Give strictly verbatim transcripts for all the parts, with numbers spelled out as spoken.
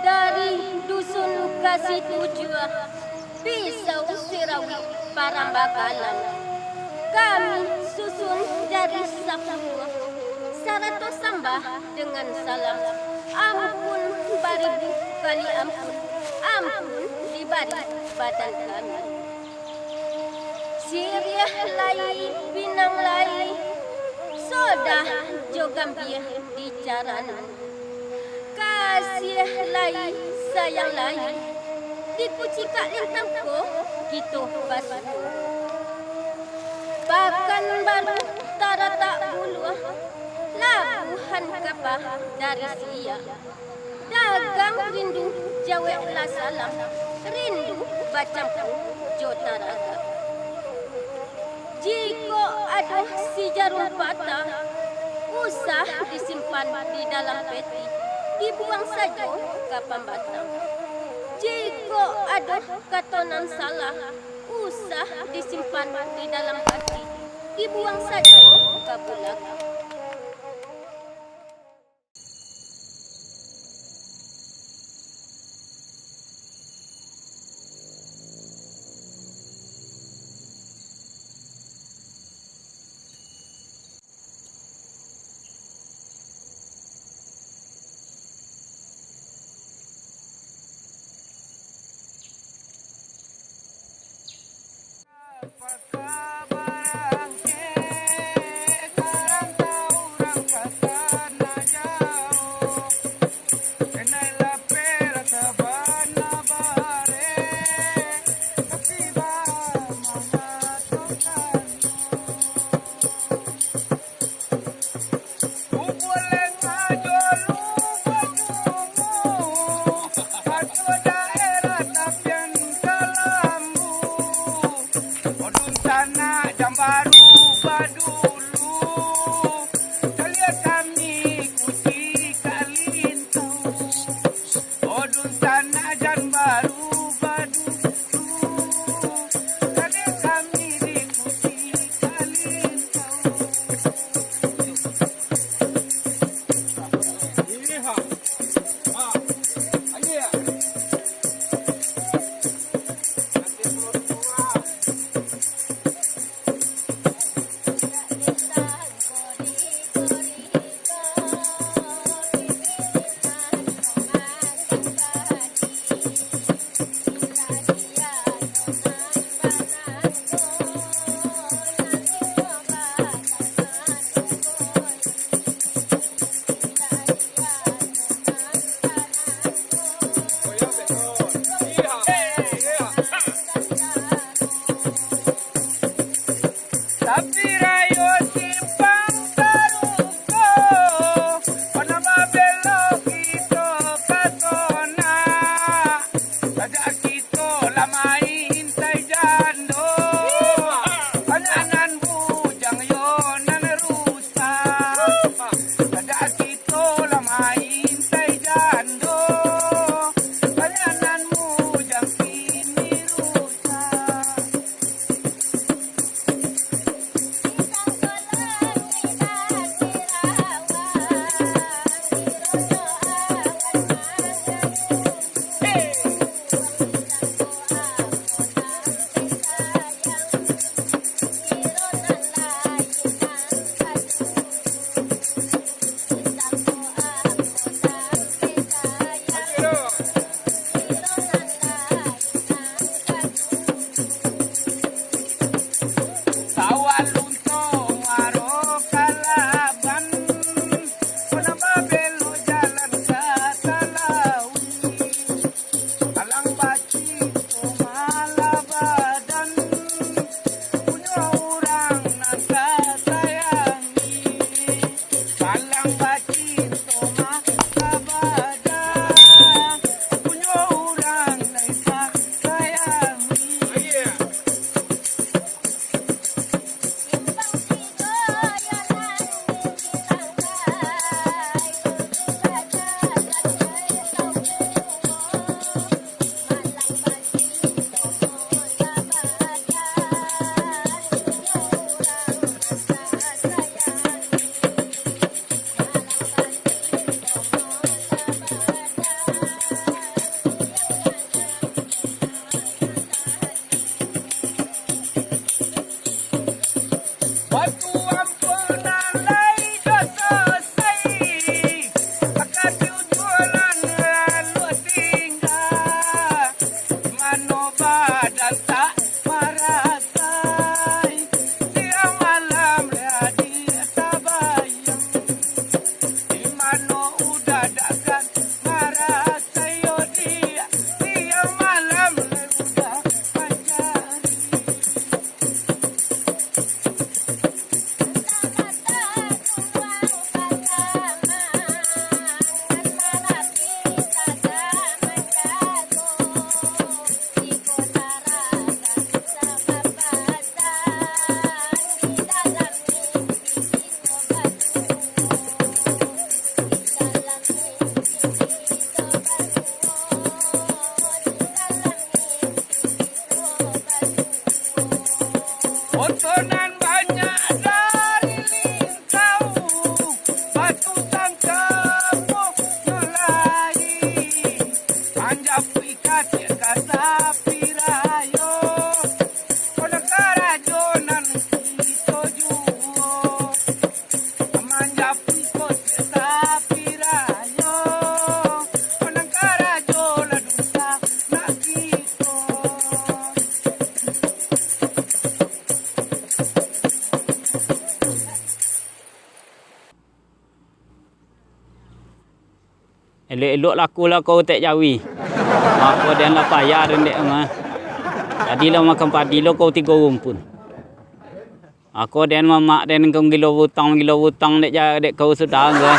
Dari dusun Kasitujuah, Pisau Sirawik Parambakalam, kami susun jari sapuluah, sarato sambah dengan salam. Ampun baribu kali ampun, ampun dibari badan kami. Siriah lai, pinang lai, sodah jo gambia dicaran. Kasiah lai, sayang lai, di kucikak lintang ko kito basuo. Pakanbaru taratak buluah, labuahan kapah dari siak. Dagang rindu jaweklah salam, rindu bacampuang jo taragak. Jikok ado si jarum patah, usah disimpan di dalam peti, dibuang sajo ka pambatang. Jikok ado kato nan salah, usah disimpan di dalam ati, dibuang sajo ka bulak. Bubulang ajo lu bajumu, ajo daerah tapian kalambu. Odun sanak jan baru badulu, caliak kami kucikak lintau. Odun sanak jan baru badulu, caliak kami di kucikak lintau. Tapi rayo Simpang Taruko, pado babelok kito ka Tonak. Sajak kito lah maintai jando, banyak nan bujang yo nan rusak. Sajak kito lah maintai jando, banyak nan bujang kini rusak. Badan tak marasai, siang malam lah ditabayang. Di mano udah dak kan marasai, yo dia, siang malam lah udah mancari. Foto nan banyak dari lintau, batu sangkapo nyo lai, manjapuik katiak ka sapi rayo, kono karajo nan kito juo. Manjapuik katiak sapi rayo, manang karajo lah dusa nak kito. Elok-elok laku lah kau tek jawi. Mako den lah payah den dek mah. Tadi lah makan padi lo kau tigo rumpun. Ako den mamak den kau gilo butang, gilo butang dek ja-, dek kau sudah ko.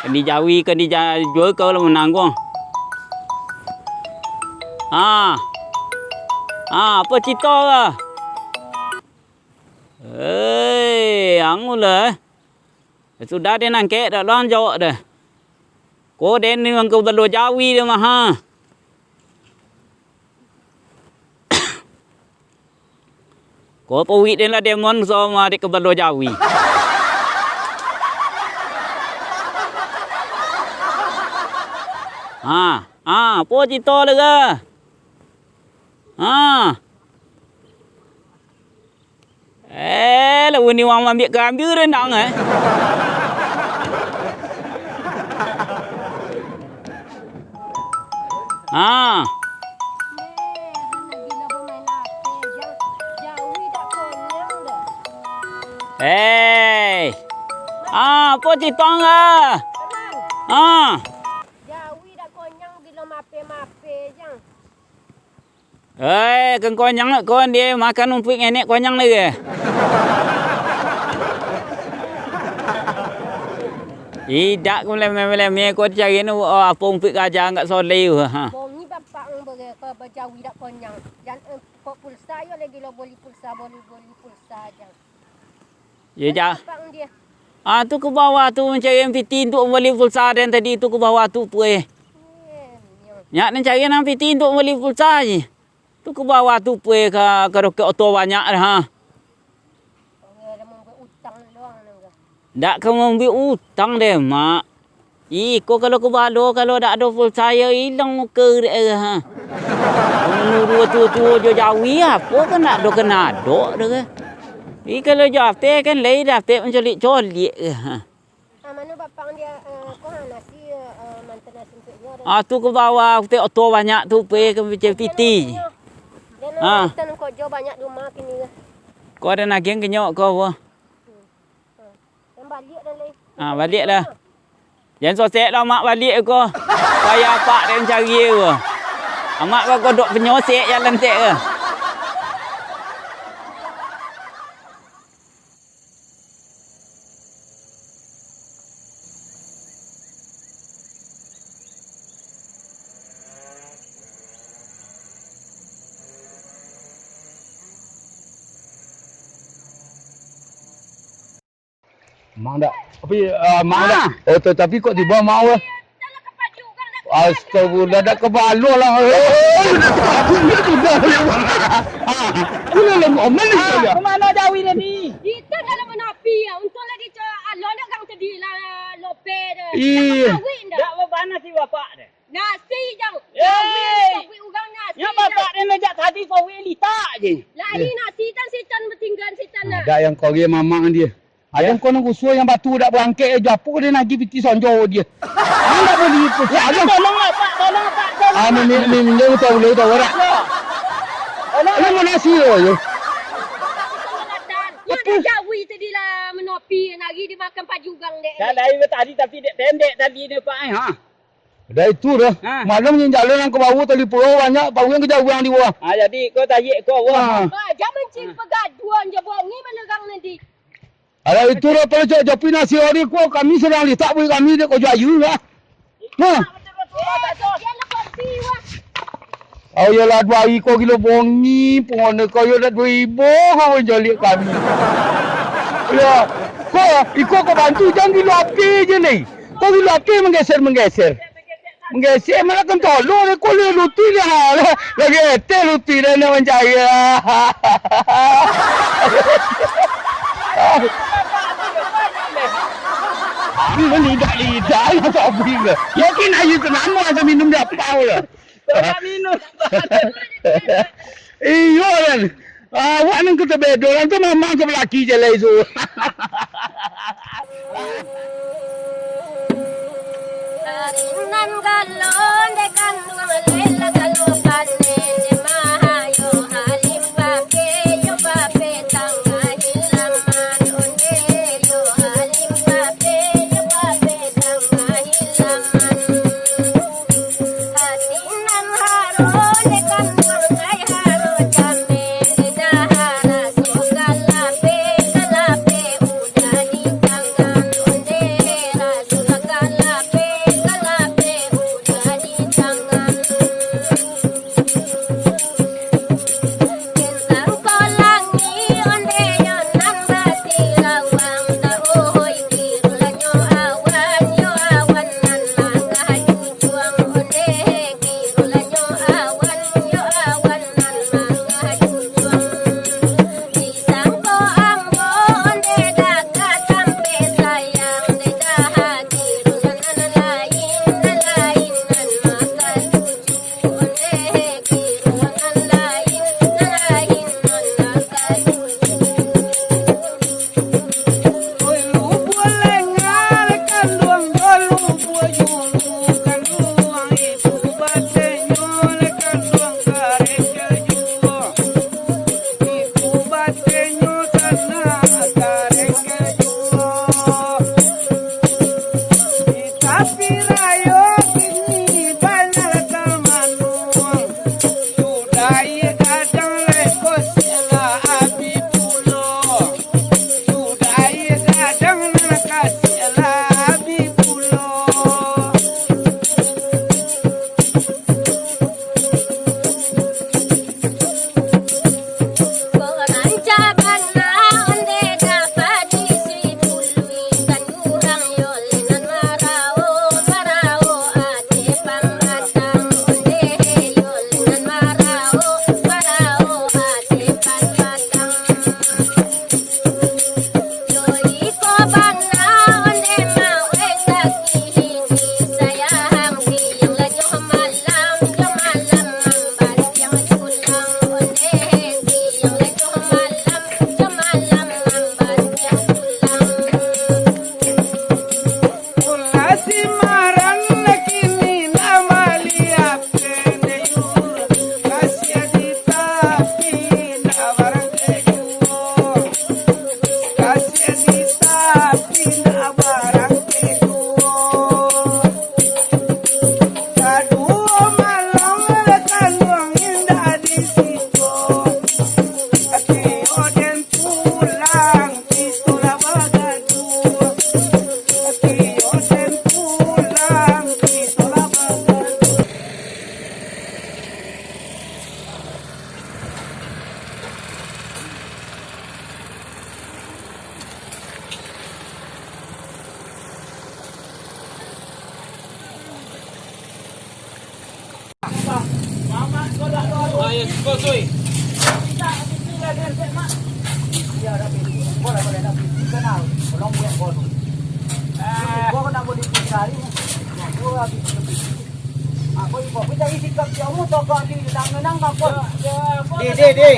Kan dijawi, kan dija-, jua kau lah manangguang. Ha. Ha, apo cito ko? Hei, angulah, eh. Sudah den angkek dak lo ang jawab deh. Ko den ni mangko balo jawi deh mah, ha. Ko pauik den lah demon sama dek kabalo jawi. Ha, ha, apo cito lega? Ha. Eh, lalu ni wang ambiak karambia rendang, eh. Ha. Eh. Ah, apo cito ang ah? Ah. Jawi dak konyang gilo mape-mape jang. Eh, kan konyang ko, dia makan umpuik ngenek konyang lagi. Idak ko meleme-meleme ko dicari ni, oh, apo umpuik gajah angkak soleh tu, ha. Bongi bapak ang bere-, ke bajawi dak konyang. Jan, eh, kok pulsa yo lagi lo boli pulsa, boli, boli pulsa jan. Yo, ja. Bapak ang dia. Ah, tu ke bawah tu mancari piti untuk boli pulsa dan tadi tu ke bawah tu pueh. Iya, iya. Nyak nan cari nan piti untuk boli pulsa je. Tu ke bawah tu pueh ka, ka dokek oto banyak dah, ha. Orang ada mambuek utang doang nang ka. Ndak ka mambuek utang deh, Mak. Iko kalau kubalo, kalau dak ado pulsa yo ilang muko dek, ha. Umur duo tuo-tuo jo jawi, apo kan dak ado kanadok dek. Ih, kalau jo ape kan lai dapek mancolik-colik, ha. Ah, mano bapak dia, eh, ko, ha, nasi, eh, mantan nasi untuk dia ada. Ah, tu ke bawah, aku tengok oto banyak tu, pe ke piti. Dia nak mantan kok jo banyak di rumah kini ke. Ko ado nagiang kenyok ko, apa? Hmm. Yang baliak dah lai. Ah, baliak dah. Jan sosek lah amak baliak ko. Payah apak dek mancari ko. Amak ka kodok penyosek jalan tek ko. Mang dak. Tapi, ah, mang dak. Ah. Oh, tatapi kok tibo mang, weh? Astagfirullah, dak kabalo lah. Eh, dak tahu, dak tahu. Ah, ulah lah ngomel ni. Ah, saja. Kemana jawi dia ni? Kita dalam menapi ya. Untung lagi co-, alo nak gang tadi lah, lope dah. Iya. Kawin dah. Dak babana si bapak deh. Nasi jang. Eh. Jawi, jawi urang nasi. Nya jang. Bapak deh najak tadi kawin litak je. Lah, iya. Ini nasi tan sitan bertinggan sitan nah. Ada yang kau dia mamang dia. Ada yang kau nak gusur yang batu dak berangkek, eh, japu dia nagih piti sonjo dia. Anda boleh ikut. Ya, saja. Tolonglah, Pak. Tolong, Pak. Tolong. Ah, ni, ni, ni, ni, tahu, tahu, tahu, orang. Ya. Nasi lo yo. Yo dah jawi tadi lah manopi, nari dimakan pajugang dek. Dah dari tadi tapi dek pendek tadi ni, Pak, eh, ha. Dah itu dah. Ha. Malam yang jalan yang ke bawah tali pulau banyak, bawah yang kejauhan di bawah. Ha, jadi kau tarik kau, wah. Ha. Ah, jangan mancing pagaduan je, buang ni malerang nanti. Alah itu lah, palo cok japi nasi hari ko, kami sadang litak buih kami dek ko juayu lah. Nah. Oh, iyolah, duo hari ko gilo bongi, pungono ko yo dak duo ribu ko manjoliak kami. Yo, ko, iko ko bantu, jan gilo api je lai. Ko gilo api manggeser-manggeser. Manggesek malah kan tolong deh, kulit luti dia. Lagi etek luti dah nak mancari. Ini lidah-lidah lah sapi ke. Yakin ayu tu nama asa minum dia apa lah. Kau nak minum. Iyo kan. Awak nan ka tabedo, nan tu mamang ka balaki jalai tu. Nan galon dek kanduang lela galo panen, jemaah yo halim bape, yo bape tangah hilaman onde, yo halim bape, yo bape tangah hilaman. Hati nan haro dek kanduang, lai haro jameh, lidah raso galape, galape udah di tangan onde, raso galape, galape udah di tangan. Kentang kolangi onde yo nan basirawang, taohoi kirulanyo awan, yo awan nan manggajujuang onde, kirulanyo awan, yo awan nan manggajujuang. Disangko ambo onde dak ka sampai sayang, dek dah kirulan nan lain, nan lain nan manggajujuang. Tapi rayo kini bana tamanuang, sudah gadang lai ko sila abi pulo, sudah gadang nan ka sila abi pulo. Deh, deh, deh.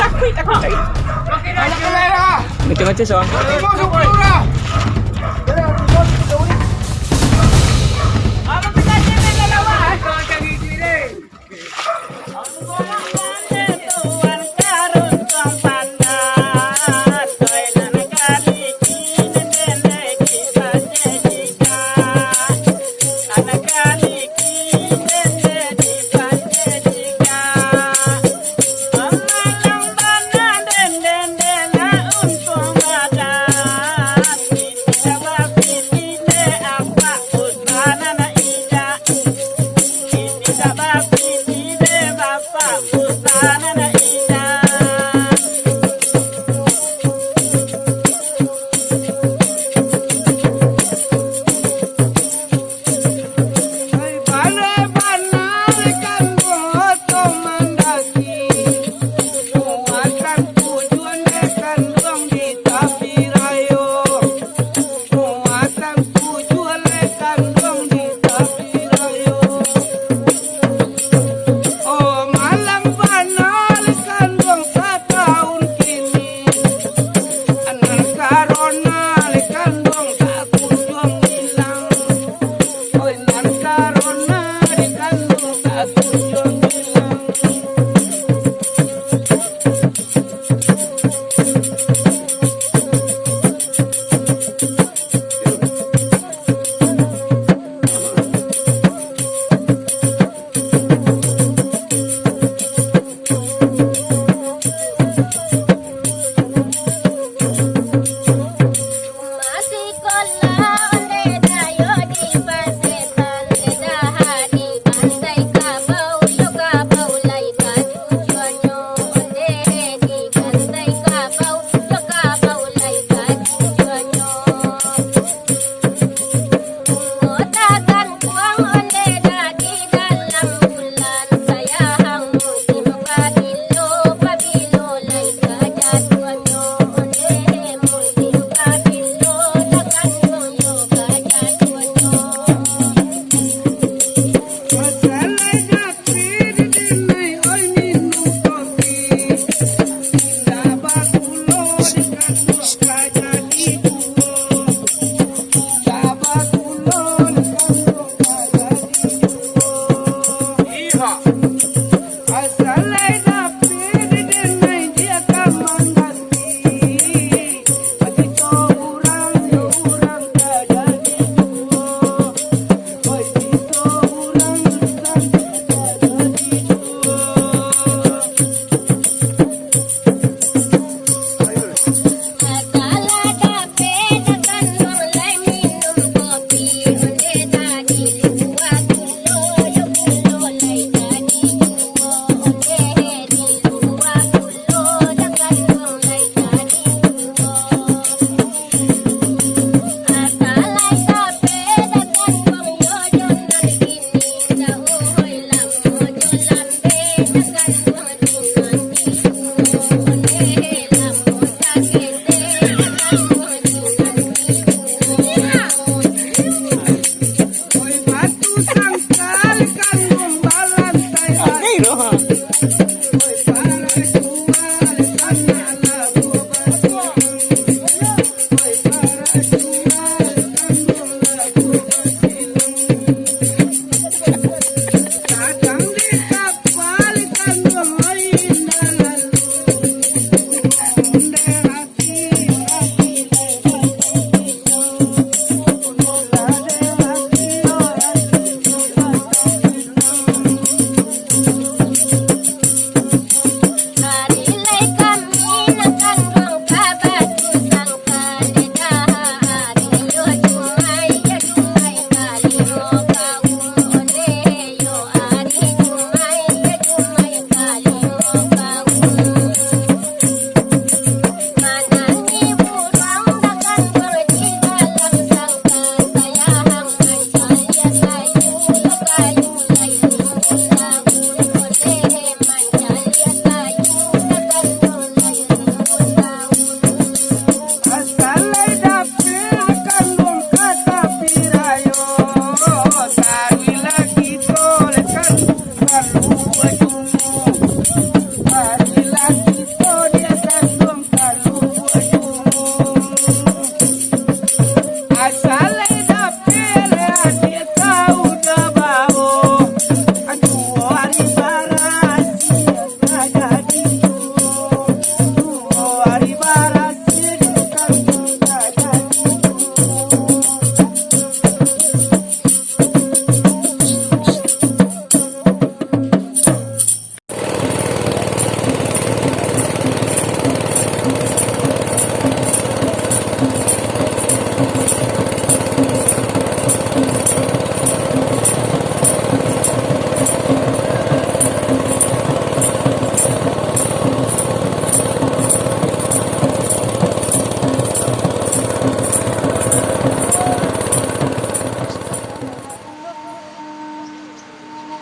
Takuik, takuik, takuik. Macam-macam soal. Asal lai dapek, dek nai dia ka mangganti. Baitu urang jo urang ka jadi juo. Baitu urang jo urang ka jadi juo.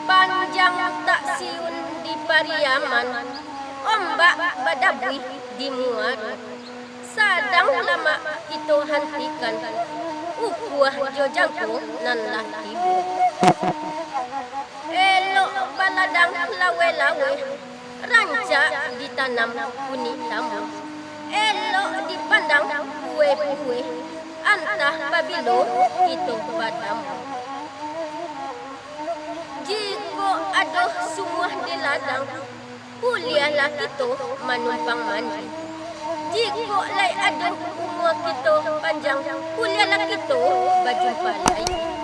Panjang taksiun di Pariaman, ombak badabuih di muaro. Sadang lamak kito hantikan, ukua jo jangko nan lah tibo. Elok baladang laweh-laweh, rancak ditanam kunik tamu. Elok dipandang buweh-buweh, antah pabilo kito batamu. Jikok ado sumuah di ladang, buliahlah kito manumpang mandi. Jikok lai ado umua kito panjang, buliahlah kito bajumpa lai.